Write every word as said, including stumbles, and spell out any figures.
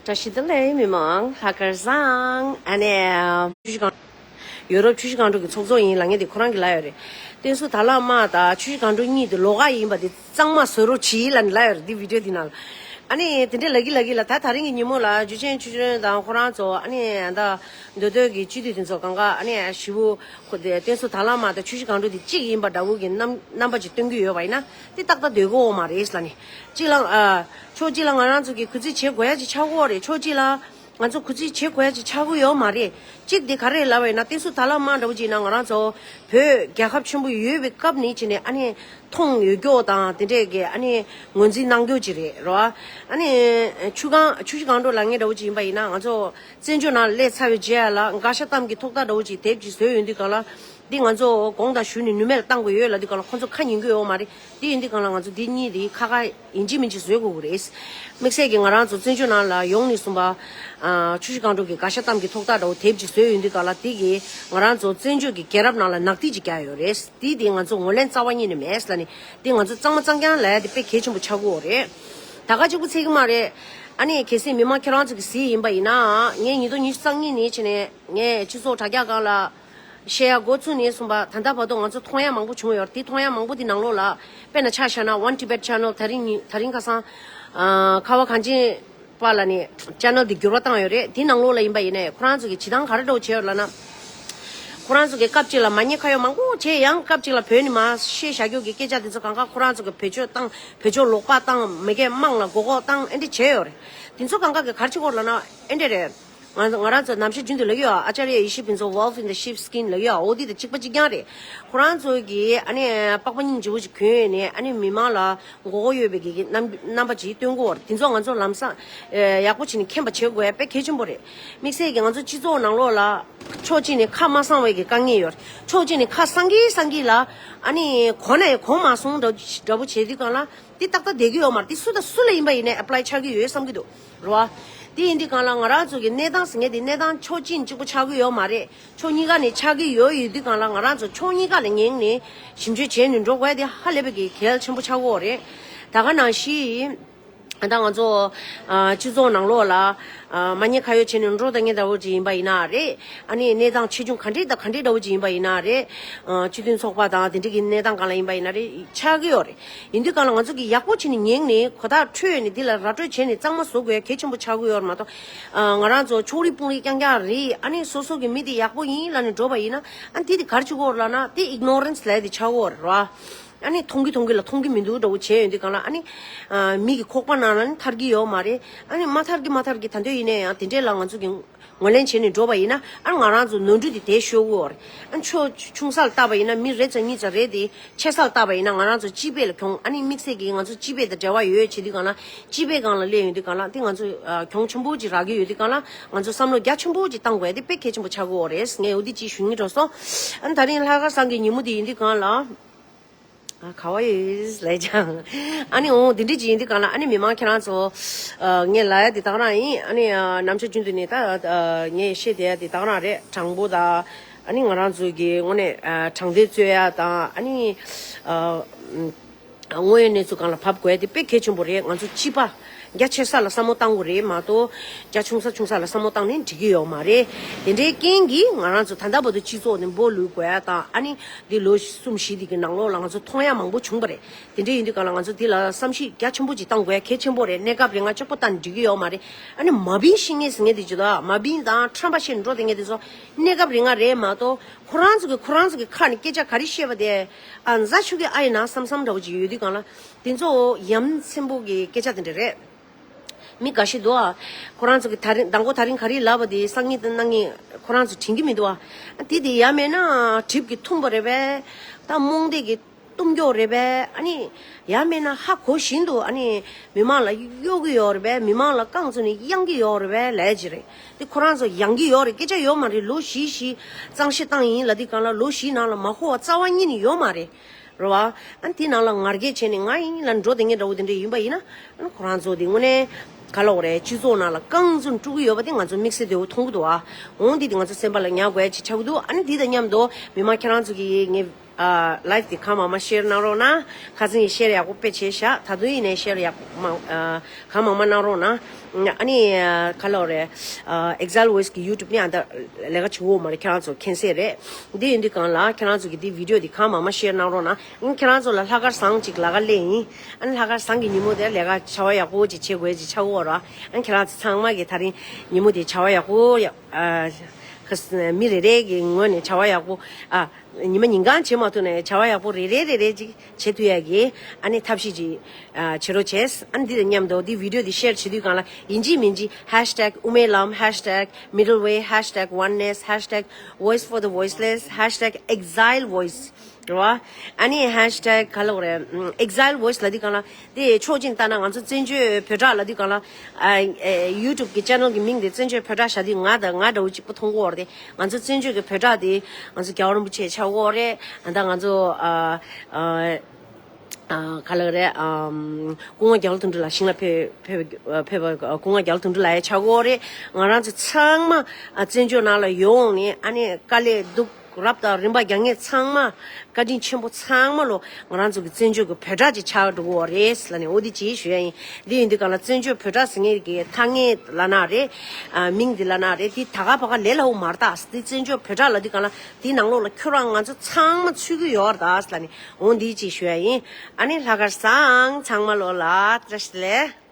བཀྲ་ཤིས་བདེ་ལེགས། མི་མང་ལྷག་དཀར་བཟང་། ཨ་ནི། ཆུ་བཞི་སྒང་། ཡོ་རོབ་ཆུ་བཞི་སྒང་དྲུག་གི་ཚོགས་གཙོ་ཡིན་ལབ་མཁན་དེ་ཁོ་རང་གིས་ལབ་ཡོད་རེད། བསྟན་སྲུང་དར་ལག་དམར་དང་ཆུ་བཞི་སྒང་དྲུག་གཉིས་དེ་ལོགས་ཀ་ཡིན་པ་དེ་གཙང་མ་བཟོ་རོགས་གྱིས་ལབ་ནས་ལབ་ཡོད་རེད། འདི་བི་ཌིའོ་འདི་ནང་ལ། ཨ་ནི་དེ་འདྲས་ལབ་གི་ལབ་གི་ལ། ད་དེ་རིང་གི་ཉིན་མོ་ལ་འཇུ་ཆེན་ཆོས་སྒྲོན་དང་ཁོ་རང་ཚོ། ཨ་ནི་ད་མདོ་སྟོད་ཀྱི་སྤྱི་འཐུས་དེ་ཚོ་གང་ག་ཨ་ནི་ཞི་བོ་ཁོ་དེ་བསྟན་སྲུང་དར་ལག་དམར་དང་ཆུ་བཞི་སྒང་དྲུག་དེ་གཅིག་ཡིན་པ་འདྲ་བོ་གི་རྣམ་རྣམ་པ་ཅིག་སྟོན་གི་ཡོད་པ་ཡིན་ན། དེ་ཏག་ཏག་སྡོད་གི་ཡོད་མ་རེད་ལབ་ནས། གཅིག་ལ་ཨ། ཕྱོགས་གཅིག་ལ་ང་རང་ཚོ་གིས་གུས་བརྩི་བྱེད་དགོས་ཡ་ཅིག་ཆགས་ཀྱི་ཡོད་རེད། ཕྱོགས་གཅིག་ལ་ང་ཚོ་གུས་བརྩི་བྱེད་དགོས་ཡ་ཅིག་ཆགས་ཀྱི་ཡོད་མ་རེད། གཅིག་དེ་ག་རེ་ལབ་པ་ཡིན་ན། བསྟན་སྲུང་དར་ལག་དམར་འདྲ་བོ་ཅིག་ཡིན་ན་ང་རང་ཚོ་བོད་རྒྱལ་ཁབ་ཆེན་པོ་ཡོད་པའི་སྐབས་ནས་བྱས་ནས་ཨ་ནི་མཐོང་ཡོད་ཀྱོག་དང་དེ་འདྲས་ཀྱི་ཨ་ནི་ངོས་འཛིན་གནང་ཀྱོག་ཅིག་རེད་རོ། ཨ་ནི་ཆུ་སྒང་ཆུ་བཞི་སྒང་དྲུག་ལབ་མཁན་འདྲ་བོ་ཅིག་ཡིན་པ་ཡིན་ན། ང་ཚོ་བཙན་བྱོལ་ནང་སླེབས་ཚར་བའི་རྗེས་ལ་དགའ་ཤ་གཏམ་གྱི་ཐོག་ཐག་འདྲ་བོ་ཅིག་དེབ་ཅིག་བཟོས་ཡོང་དུས་སྒང་ལ། འདི་ང་ཚོ་དགོངས་དག་ཞུས་ནས་ནུས་མེད་ལ་བཏང་དགོས་ཡོད་ལབ་དུས་སྒང་ལ་ཁོང་ཚོ་ཁ་ཉན་གྱི་ཡོད་མ་རེད། དེ་ཡིན་དུས་སྒང་ལ་ང་ཚོ་འདི་གཉིས་དེ་ཁ་ཁ་ཡིན་གཅིག་མིན་གཅིག་བཟོས་དགོས་ཀྱི་རེད། དམིགས་བསལ་གྱི་ང་རང་ཚོ་བཙན་བྱོལ་ནང་ལ་ཡོང་ནས་གསུངས་པ། ཨ། ཆུ་བཞི་སྒང་དྲུག་གི་དགའ་ཤ་གཏམ་གྱི་ཐོག་ཐག་འདྲ་བོ་དེབ་ཅིག་བཟོས་ཡོང་དུས་སྒང་ལ། དེ་གིས་ང་རང་ཚོ་བཙན་བྱོལ་གྱི་རྒྱལ་རབས་ནང་ལ་ནག་ཐིག་ཅིག་བརྒྱབ་ཡོད་རེད། དེ་དེ་ང་ཚོ་ངོས་ལེན་རྩ་བ་ཉིད་ནས་མེད་ལབ་ནས། དེ་ང་ཚོ་གཙང་མ་གཙང་རྐྱང་ལབ་ཡ་དེ་དཔེ་གལ་ཆེན་པོ་ཆགས་ཀྱི་ཡོད་རེད། ད་ག་གཅིག་པུ་ཚད་ཀྱི་མ་རེད། ཨ་ནི་གལ་སྲིད་མི་མང་ཁྱེད་རང་ཚོ་གིས་གཟིགས་ཡིན་པ་ཡིན་ན། ངས་ཉིས་སྟོང་ཉི་ཤུ་རྩ་གཉིས་ནས་བྱས་ནས་ངས་སྤྱི་ཚོགས་དྲ་རྒྱ་སྒང་ལ་བཤད་ཡ་འགོ་ཚུགས་ནས་བཟུང་པ་ད་ལྟ་བར་དུ་ང་ཚོ་མཐོང་ཡ་མང་པོ་བྱུང་ཡོད་རེད། དེ་མཐོང་ཡ་མང་པོ་དེ་ནང་ལོགས་ལ། དཔེར་ན་ཆ་བཞག་ན་One Tibet Channel། དེ་རིང་ཉི་དེ་རིང་ཁ་སང་། ཨ། ཁ་བ་གངས་ཅན་པ་ལབ་ནས་ཆེ་ནལ་དེ་འགྱུར་བ་བཏང་ཡོད་རེད། དེ་ནང་ལོགས་ལ་ཡིན་པ་ཡིན་ནའི་ཁོ་རང་ཚོ་གིས་བྱེད་སྟངས་ག་རེ་འདྲ་བོ་བྱས་ཡོད་ལབ་ན། ཁོ་རང་ཚོ་གིས་སྐབས་གཅིག་ལ་མ་ཉེས་ཁ་གཡོག་མང་པོ་བྱས། ཡང་སྐབས་གཅིག་ལ་བོད་ནས་མར་བཤད་བཞག་རྒྱུ་གི་སྐད་ཆ་དེ་ཚོ་གང་ག་ཁོ་རང་ཚོ་གིས་བེད་སྤྱོད་བཏང་། བེད་སྤྱོད་ལོག་པ་བཏང་། མི་སྒེར་དམངས་ལ་མགོ་སྐོར་བཏང་། ཨེ་འདྲ་བྱས་ཡོད་རེད། དེ་ཚོ་གང་ག་གིས་ག་རེ་བྱེད་ཀྱི་ཡོད་ལབ་ན། ཨེ་འདྲ་རེད། ང་ང་རང་ཚོ་ནམ་ཞར་རྒྱུན་དུ་ལབ་ཀྱི་ཡོད། ཨ་ཅཱརྱ་ཡེ་ཤུ་ཕུན་ཚོགས། Wolf in the sheepskin ལབ་ཀྱི་ཡོད། འོ་དེ་དང་གཅིག་པ་གཅིག་རྐྱང་རེད། ཁོ་རང་ཚོ་གིས་ཨ་ནི་པགས་པ་སྙིང་རྗེ་བོ་ཞིག་གྱོན་ནས། ཨ་ནི་མི་མང་ལ་མགོ་སྐོར་ཡོད་པའི་གི་རྣམ་རྣམ་པ་ཅིག་སྟོན་གྱི་ཡོད་རེད། དེ་ཚོ་ང་ཚོ་ལམ་སང་ཨེ་ཡག་པོ་བྱས་ནས་མཁྱེན་པ་བྱེད་དགོས་ཡ་དཔེ་གལ་ཆེན་པོ་རེད། དམིགས་བསལ་གྱི་ང་ཚོ་སྤྱི་ཚོགས་ནང་ལོགས་ལ་ཕྱོགས་གཅིག་ནས་ཁ་མ་གསང་བའི་གི་དཀའ་ངལ་ཡོད་རེད། ཕྱོགས་གཅིག་ནས་ཁ་གསང་གིན་གསང་གིན་ལ། ཨ་ནི་གོ་ན་ཡང་གོ་མ་སོང་འདྲ་འདྲ་བོ་བྱེད་དུས་སྒང་ལ། དེ་ཏག་ཏག་བསྡད་ཀྱི་ཡོད་མ་རེད། དེ་སུ་དང་སུ་ལ་ཡིན་པ་ཡིན་ནའི་ཨེ་པ་ལའི་ཆགས་ཀྱི་ཡོད་བསམ་གྱི་འདུག་རེད་བ། དེ་ཡིན་དུས་སྒང་ལ་ང་རང་ཚོ་གི་གནས་སྟངས་ཟེར་མཁན་དེ་གནས་སྟངས་ཕྱོགས་གཅིག་ནས་གཅིག་པོ་ཆགས་ཀྱི་ཡོད་མ་རེད། ཕྱོགས་གཉིས་ཀ་ནས་ཆགས་ཀྱི་ཡོད། ཡོད་དུས་སྒང་ལ་ང་རང་ཚོ་ཕྱོགས་གཉིས་ཀ་ལ་ཉན་ནས་ཞིབ་འཇུག་བྱས་ནས་འགྲོ་དགོས་དེ་ཧ་ལས་པའི་གི་གལ་ཆེན་པོ་ཆགས་ཀྱི་ཡོད་རེད། ད་ག་ནང་བཞིན། ད་ང་ཚོ་ཨ་སྤྱི་ཚོགས་ནང་ལོགས་ལ་ཨ་མ་ཉེས་ཁ་གཡོག་བྱས་ནས་འགྲོ་བསྡད་མཁན་འདྲ་བོ་ཅིག་ཡིན་པ་ཡིན་ན་རེད། ཨ་ནི་གནས་སྟངས་ཆེ་ཆུང་ག་འདྲས་དང་ག་འདྲས་འདྲ་བོ་ཅིག་ཡིན་པ་ཡིན་ན་རེད། ཨ་སྤྱི་མཐུན་ཚོགས་པ་དང་དེ་འདྲས་ཀྱི་གནས་སྟངས་སྒང་ལ་ཡིན་པ་ཡིན་ན་རེད། ཆགས་ཀྱི་ཡོད་རེད། ཡིན་དུས་སྒང་ལ་ང་ཚོ་གིས་ཡག་པོ་བྱས་ནས་ཉན་ནས་གོ་བརྡ་འཕྲོད་ནས་འདི་ལ་ར་སྤྲོད་བྱས་ནས་གཙང་མ་བཟོ་དགོས་གལ་ཆེན་པོ་ཆགས་ཀྱི་ཡོད་རེད་མ་གཏོགས། ཨ་ང་རང་ཚོ་ཕྱོགས་རིས་དཔོན་རིས་རྐྱང་རྐྱང་རེད། ཨ་ནི་སོ་སོ་གི་མི་དེ་ཡག་པོ་ཡིན་ལབ་ནས་འགྲོ་བ་ཡིན་ན། ཨ་དེ་དེ་ག་རེ་བྱེད་ཀྱི་ཡོད་རེད་ལབ་ན། དེ་ཨིག་ནོ་རན་སི་ལབ་ཡ་དེ་ཆགས་ཀྱི་ཡོད་རེད་བ། ཨ་ནི་མཐོང་གི་མཐོང་གི་ལ་མཐོང་གི་མི་འདུག་འདྲ་བོ་བྱས་ཡོང་དུས་སྒང་ལ། ཨ་ནི་ཨ་མི་གི་ཁོག་པ་ནང་ལ་ནི་ཐར་གི་ཡོད་མ་རེད། ཨ་ནི་མ་ཐར་གི་མ་ཐར་གི་ད་དུང་ཡིན་ན་ཡང་དེ་འདྲས་ལ་ང་ཚོ་གི་ངོས་ལེན་བྱས་ནས་འགྲོ་བ་ཡིན་ན། ཨ་ནི་ང་རང་ཚོ་ནོར་འཁྲུལ་དེ་དེ་ཤོར་གི་ཡོད་རེད། ཨ་ནི་ཕྱོགས་ཆུང་ས་ལ་བལྟས་པ་ཡིན་ན། མི་རེ་ཙམ་གཉིས་ཙམ་རེད་དེ། ཆེ་ས་ལ་བལྟས་པ་ཡིན་ན་ང་རང་ཚོ་སྤྱི་པའི་ལ་གྱོང་། ཨ་ནི་དམིགས་བསལ་གྱི་ང་ཚོ་སྤྱི་པའི་དང་འབྲེལ་བ་ཡོད་བྱེད་དུས་སྒང་ལ། སྤྱི་པའི་སྒང་ལ་སླེབས་ཡོང་དུས་སྒང་ལ་དེ་ང་ཚོ་ཨ་གྱོང་ཆེན་པོ་ཅིག་རག་གི་ཡོད་དུས་སྒང་ལ། ང་ཚོ་བསམ་བློ་རྒྱ་ཆེན་པོ་ཅིག་བཏང་དགོས་ཡ་དེ་དཔེ་གལ་ཆེན་པོ་ཆགས་ཀྱི་ཡོད་རེད། ངས་འོ་དེ་ཅིག་ཞུ་སྙིང་འདོད་སོང་། ཨ་ནི་ད་རིང་ལྷག་དཀར་བཟང་གི་ཉིན་མོ་དེ་ཡིན་དུས་སྒང་ལ། ཨ་ག་བ་ཡོད་ལས་ཀྱང་། ཨ་ནི་འོ་དེ་འདྲ་ཅིག་ཡིན་དུས་སྒང་ལ། ཨ་ནི་མི་མང་ཁྱེད་རང་ཚོ། ཨ་ངས་ལབ་ཡ་དེ་དག་རང་ཡིན། ཨ་ནི་ཨ་ནམ་ཞར་རྒྱུན་དུ་ནས་ད་ཨ་ངས་བཤད་བསྡད་ཡ་དེ་དག་རང་རེད། དྲང་པོ་དང་། ཨ་ནི་ང་རང་ཚོ་གི་དངོས་གནས་ཨ་དྲང་བདེན་རྩོད་ཡ་དང་། ཨ་ནི་ཨ་དངོས་ཡོད་གནས་ཚུལ་སྒང་ལ་བབས་དགོས་ཡ་དེ་དཔེ་གལ་ཆེན་པོ་རེད། ང་ཚོ་སྤྱི་པ་རྒྱ་ཆེ་ས་ལ་བསམ་བློ་བཏང་དགོས་རེད་མ་གཏོགས། རྒྱ་ཆུང་ས་ཆུང་ས་ལ་བསམ་བློ་བཏང་ནས་འགྲིག་གི་ཡོད་མ་རེད། དེ་འདྲའི་རྐྱེན་གྱིས་ང་རང་ཚོ་ད་ལྟ་བར་དུ་སྤྱི་ཚོགས་ནས་འབོ་ལུས་དགོས་ཡ་དང་། ཨ་ནི་འདི་ལོ་གསུམ་བཞི་འདི་གི་ནང་ལོགས་ལ་ང་ཚོ་མཐོང་ཡ་མང་པོ་བྱུང་བ་རེད། དེ་འདྲ་ཡིན་དུས་སྒང་ལ་ང་ཚོ་འདི་ལ་བསམ་གཞིག་རྒྱ་ཆེན་པོ་ཅིག་བཏང་དགོས་ཡ་གལ་ཆེན་པོ་རེད། གནས་སྐབས་རིང་ང་གཅིག་པོ་བལྟས་ནས་འགྲིག་གི་ཡོད་མ་རེད། ཨ་ནི་མ་བིན་ཤི་ངེས་ཟེར་མཁན་དེ་ཅིག་དང་། མ་བིན་དང་ཁྲམ་པ་བཤད་འགྲོ་དེ་ངེས་དེ་ཚོ་གནས་སྐབས་རིང་ང་རེད་མ་གཏོགས། ཁོ་རང་ཚོ་གི་ཁོ་རང་ཚོ་གི་ཁ་ནས་སྐད་ཆ་ག་རེ་བཤད་པ་དེ། ཨ་མཛའ་ཆུ་གི་ཨ་ཡི་ན་བསམ་བསམ་འདྲ་བོ་ཅིག་ཡོད་དུས་སྒང་ལ། དེ་ཚོ་ཡ་མཚན་པོ་གི་སྐད་ཆ་དེ་འདྲ་རེད། མི་འགའ་ཤས་འདུག་ཨ། ཁོ་རང་ཚོ་གི་ད་རིང་མདང་དགོང་ད་རིང་ག་རེ་ལབ་པ་དེ་སང་ཉིན་དང་གནངས་ཉིན་ཁོ་རང་ཚོ་དྲན་གི་མི་འདུག་ཨ། དེ་དེ་ཡ་མེད་ན་གྲིབ་ཀྱིས་འཐུམ་པ་རེད་པས། ད་རྨོངས་དད་ཀྱིས་གཏུམ་མགྱོགས་རེད་པས། ཨ་ནི་ཡ་མེད་ན་ཧ་གོ་བཞིན་དུ་ཨ་ནི་མི་མང་ལ་གཡོག་གི་ཡོད་རེད་པས། མི་མང་ལ་རྐང་བཙུགས་ནས་གཡང་གི་ཡོད་རེད་པས་ལབ་ཀྱི་རེད། དེ་ཁོ་རང་ཚོ་ཡང་གི་ཡོད་རེད། སྐད་ཆ་ཡོད་མ་རེད། ལོ་བཞི་བཞི་གཙང་བཤེར་བཏང་ཡིན་ལབ་དུས་སྒང་ལ། ལོ་བཞིའི་ནང་ལ་མ་གོ་བ་རྩ་བ་ཉིད་ནས་ཡོད་མ་རེད། རེད་བ། ཨ་ནི་དེ་ནང་ལ་ངར་སྐད་བྱས་ནས་ང་ཡིན་ལབ་འགྲོ་དེ་ངས་འདྲ་བོ་དེ་འདྲ་ཡིན་པ་ཡིན་ན། ཨ་ནི་ཁོ་རང་ཚོ་དེ་དངོས་གནས་ག་ལབ་དགོས་རེད། སྤྱི་ཚོགས་ནང་ལ་རྐང་བཙུགས་དཀྲུག་གི་ཡོད་པ་དེ་ང་ཚོ་དམིགས་བསལ་དེ་བོ་མཐོང་གི་འདུག་ཨ། འོང་དེ་དེ་ང་ཚོ་སེམས་པ་ལ་ཉར་དགོས་ཡ་ཅིག་ཆགས་ཀྱི་འདུག་ཨ་ནི་དེ་དང་མཉམ་དུ་མི་མང་ཁྱེད་རང་ཚོ་གིས་ངས་ ཨ་live་དེ་གང་མང་མང་share་གནང་རོགས་གནང་། ཁ་སང་ཡི་share་ཡག་པོ་དཔེ་བྱས་ཤག་ད་དུང་ཡིན་ནའི་share་ཡག་མང་ཨ་གང་མང་མང་གནང་རོགས་གནང་། ཨ་ནི་ཨ་ག་ལབ་རེད། ཨ་Exile Voice་གི་YouTube་ནས་ཨ་ད་ལས་ཀ་བྱེད་འོ་མ་རེད། ཁྱེད་རང་ཚོ་མཁྱེན་གསལ་རེད། འདི་ཡིན་དུས་གང་ལ་ཁྱེད་རང་ཚོ་གི་འདི་video་འདི་གང་མང་མང་share་གནང་རོགས་གནང་། ཨ་ནི་ཁྱེད་རང་ཚོ་ལ་ལྷག་དཀར་བཟང་ཅིག་ལ་ཀ་སླེབས་ཡིན། ཨ་ནི་ལྷག་དཀར་བཟང་གི་ཉིན་མོ་དེ་ལས་ཀ་བྱ་བ་ཡག་པོ་ཅིག་བྱེད་དགོས་ཅིག་ཆགས་འོ་ར། ཨ་ནི་ཁྱེད་རང་ཚོ་ཚང་མ་གི་ད་རིང་ཉིན་མོ་དེ་བྱ་བ་ཡག་པོ་ཡག་ཨ་ཁ་མི་རེ་རེ་གི་ངོས་ནས་བྱ་བ་ཡག་པོ་ཨ། ཉི་མ་ཉིན་གང་བྱེད་མ་ཐུབ་ནའི་བྱ་བ་ཡག་པོ་རེ་རེ་རེ་རེ་ཅིག་བྱེད་ཐུབ་ཡ་གི་ཨ་ནི་ཐབས་ཤེས་ཅིག་ཨ་བྱེད་རོགས་བྱས། ཨ་ནི་འདི་དང་མཉམ་དུ་འདི་video་འདི་share་བྱེད་དུས་གང་ལ་ཡིན་གཅིག་མིན་གཅིག་hashtag Umei Lam hashtag Middle Way hashtag Oneness hashtag Voice for the Voiceless hashtag Exile Voice་རེད་བ། ཨ་ནི་hashtag་ག་ལབ་རེད། Exile Voice་ལབ་དུས་གང་ལ། དེ་ཕྱོགས་གཅིག་ལྟ་ན་ང་ཚོ་བཙན་བྱོལ་བོད་གྲགས་ལབ་དུས་གང་ལ། ཨ་ཨ་YouTube་གི་channel་གི་མིང་དེ་བཙན་བྱོལ་བོད་གྲགས་བཞག་དུས་ང་དང་ང་འདྲ་བོ་གཅིག་པུ་མཐོང་གི་ཡོད་རེད། ང་ཚོ་བཙན་བྱོལ་གྱི་བོད་གྲགས་དེ་ང་ཚོ་རྒྱལ་བ་རིན་པོ་ཆེ་ཆགས་ཀྱི་ཡོད་རེད། ད་ང་ཚོ་ཨ་ཨ་ཨ་ག་ལབ་རེད། ཨམ་སྐུ་ངོ་རྒྱ་བལ་དོན་གྲུབ་ལགས་ཞིང་ལ་ཕེབས་ཕེབས་ཕེབས་པ་སྐུ་ངོ་རྒྱ་བལ་དོན་གྲུབ་ལགས་ཡང་ཆགས་ཀྱི་ཡོད་རེད། ང་རང་ཚོ་ཚང་མ་ཨ་བཙན་བྱོལ་ནང་ལ་ཡོང་ནས་ཨ་ནི་དཀའ་ལས་སྡུག་རབ་དང་རིམ་པ་རྒྱག་མཁན་ཚང་མ། བཀའ་དྲིན་ཆེན་པོ་ཚང་མ་ལོ་ང་རང་ཚོ་གི་བཙན་བྱོལ་གྱི་བོད་གྲགས་ཅིག་ཆགས་འགྲོ་གི་ཡོད་རེད་ལབ་ནས་འོ་འདི་ཅིག་ཞུ་ཡ་ཡིན། འདི་ཡིན་དུས་གང་ལ་བཙན་བྱོལ་བོད་གྲགས་ཟེར་མཁན་གྱི་ཐ་སྙད་ལབ་ན་རེད། ཨ་མིང་འདི་ལབ་ན་རེད། འདི་ད་ག་ཕ་ག་ལས་སླ་བོ་མ་རེད་ད། འདི་བཙན་བྱོལ་བོད་གྲགས་ལབ་དུས་གང་ལ་འདི་ནང་ལོགས་ལ་ཁྱོད་རང་ང་ཚོ་ཚང་མ་ཚུད་ཀྱི་ཡོད་རེད་ད་ལབ་ནས་འོ་འདི་ཅིག་ཞུ་ཡ་ཡིན། ཨ་ནི་ལྷག་དཀར་བཟང་ཚང་མ་ལོ་ལ་བཀྲ་ཤིས་བདེ་ལེགས།